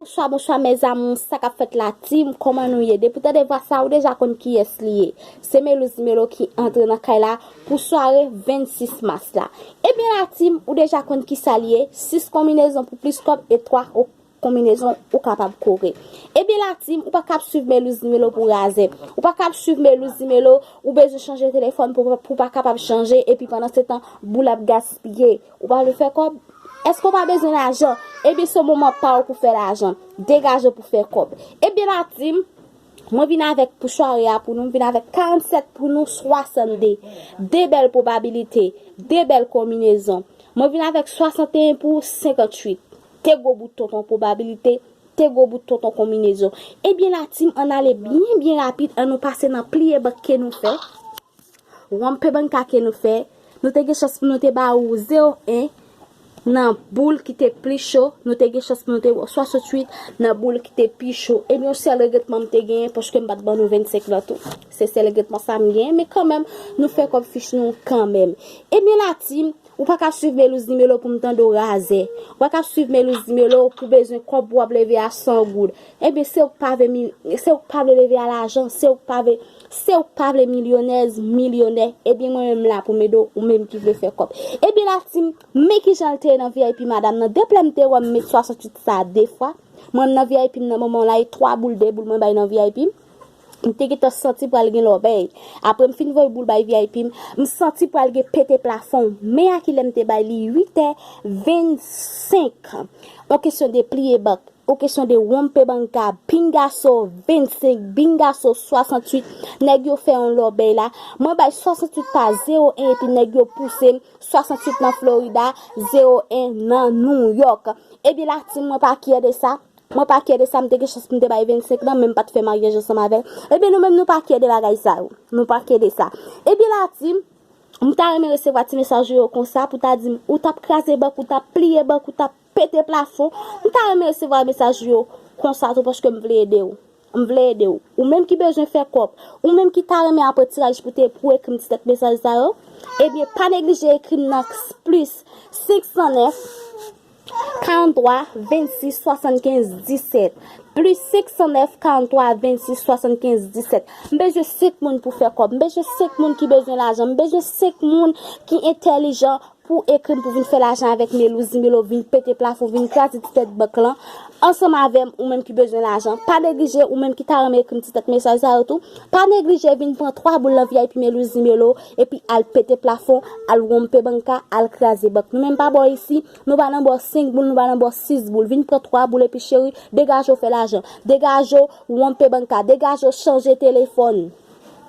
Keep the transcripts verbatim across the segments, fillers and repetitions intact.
Bonswa, bonswa, mes amours, sa k ap fèt la, team, kòman nou ye? Depi w tande vwa sa, ou deja konn kiyès li ye. Se Melouz Melo ki antre nan kay la pou sware vennsis mas la. Ebyen la, team, ou deja konn kisa li ye. Sis konbinezon pou plis kòb e twa konbinezon ou kapab kore. Ebyen la, team, ou pa ka ap swiv Melouz Melo pou razè. Ou pa ka ap swiv Melouz Melo, ou bezwen chanje telefòn pou, pou pa kapab chanje, epi pandan se tan, boul ap gaspiye. Ou pa vle fè kòb? Èske w pa bezwen lajan? Ebyen, se moman pa w pou fè lajan. Degaje w pou fè kòb. Ebyen la, team, mwen vin avèk pou sware a pou nou, mwen vin avèk karannsèt pou nou, swasannde. De bèl pwobabilite, de bèl konbinezon. Mwen vin avèk swasanteyen pou senkantuit. Te gwo bout tonton pwobabilite, te gwo bout tonton konbinezon. Ebyen la, team, ann ale byen, byen rapid, ann nou pase nan pliye bank ke nou fè. Wonpe banka ke nou fè, nou te gen chans pou nou te ba ou zewo en nan boul ki te pli cho, nou te gen chans pou nou te ba w swasantuit nan boul ki te pi cho. Ebyen, yon sèl regretman m te genyen, paske m pa t ban nou vennsenk lan tou. Se sèl regretman sa m genyen, men kanmenm, nou fè kòb fich nou kanmenm. Ebyen, la team, ou pa ka swiv Melouz Melo pou m tande w razè. Ou pa ka swiv Melouz Melo pou bezwen kòb pou w ap leve a san goud. Ebyen, se ou k pa vle mi-, se ou k pa vle leve a lajan, se ou k pa vle, se ou k pa vle milyonèz, milyonè. Ebyen, mwen menm la pou m ede w, ou menm ki vle fè kòb. Ebyen, la team, men kijan l te ye nan V I P madanm nan. De plè m te wè m met swasantuit sa a de fwa. Mwen menm nan V I P m nan moman la, e twa boul, de boul mwen bay nan V I P m. M te gentan santi pral gen lòbèy. Apre m fin voye boul bay V I P m, m santi pral gen pete plafon. Men a kilè m te bay li uit è vennsenk. On kesyon de pliye bank, on kesyon de wonpe banka, bingaso vennsenk, bingaso swasantuit. Nèg yo fè yon lòbèy la. Mwen bay swasantuit pa zewo en epi nèg yo pouse m swasantuit nan Florida, zewo en nan New York. Ebyen la team, mwen pa kyè de sa. Mwen pa kyè de sa, m te gen chans pou m te bay vennsenk lan, men m pa t fè maryaj ansanm avè l. Ebyen, nou menm, nou pa kyè de bagay sa yo. Nou pa kyè de sa. Ebyen, la team, m ta renmen resevwa ti mesaj ou yo konsa pou ta di m, ou t ap kraze bank, ou t ap pliye bank, ou t ap pete plafon. M ta renmen resevwa mesaj ou yo konsa tou, paske m vle ede w. M vle ede w. Ou menm ki bezwen fè kòb, ou menm ki ta renmen apre tiraj pou te, pou ekri m ti tèt mesaj sa yo, ebyen, pa neglije ekri m nan plis senk san nèf, karant twa, vennsis, swasannkenz, disèt. Plis senk san nèf, karant twa, vennsis, swasannkenz, disèt. M bezwen senk moun pou fè kòb. M bezwen senk moun ki bezwen lajan. M bezwen senk moun ki entèlijan pou ekri m pou vin fè lajan avèk Melouz Melo, vin pete plafon, vin kraze ti tèt bank lan. Ansanm avè m, ou menm ki bezwen lajan. Pa neglije, ou menm ki ta renmen ekri m ti tèt mesaj sa yo tou. Pa neglije vin pran twa boul nan V I P Melouz Melo, epi al pete plafon, al wonpe banka, al kraze bank. Nou menm pa bò isi, nou pa nan bò senk boul, nou pa nan bò sis boul. Vin pran twa boul epi cheri, degaje w fè lajan. Degaje w wonpe banka, degaje w chanje telefòn.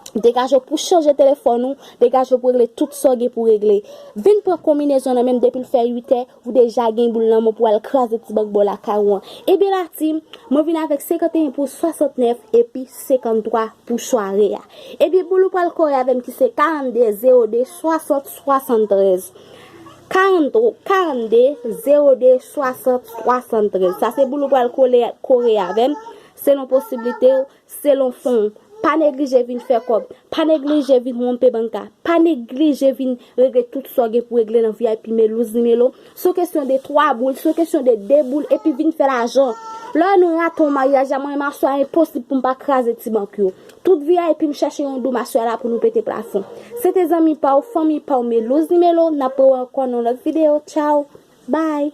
Degaje w pou chanje telefòn ou, degaje w pou regle tout sa w gen pou regle. Vin pran konbinezon nan men m depi l fè uit è, ou deja gen boul nan men w pou al kraze ti bank bò lakay ou an. Ebyen la team, mwen vin avèk senkanteyen pou swasantnèf epi senkanntwa pou sware a. Ebyen boul ou pral kore avè m ki se karannde zewo de swasant swasanntrèz. Karannde, karannde zewo de swasant swasanntrèz. Sa se boul ou pral kole, kore avè m, selon posiblite w, selon fon w. Pa neglije vin fè kòb. Pa neglije vin wonpe banka. Pa neglije vin regle tout sa w gen pou regle nan V I P Melouz Melo. Se yon kesyon de twa boul, se yon kesyon de de boul, epi vin fè lajan. Lè nou rate yon maryaj, a mwen menm aswè a enposib pou m pa kraze ti bank yo. Tout V I P m chèche yon doum aswè a la pou nou pete plafon. Se te zanmi pa w, fanmi pa w, Melouz Melo, n ap rewè ankò nan yon lòt videyo. Tchaw, bye.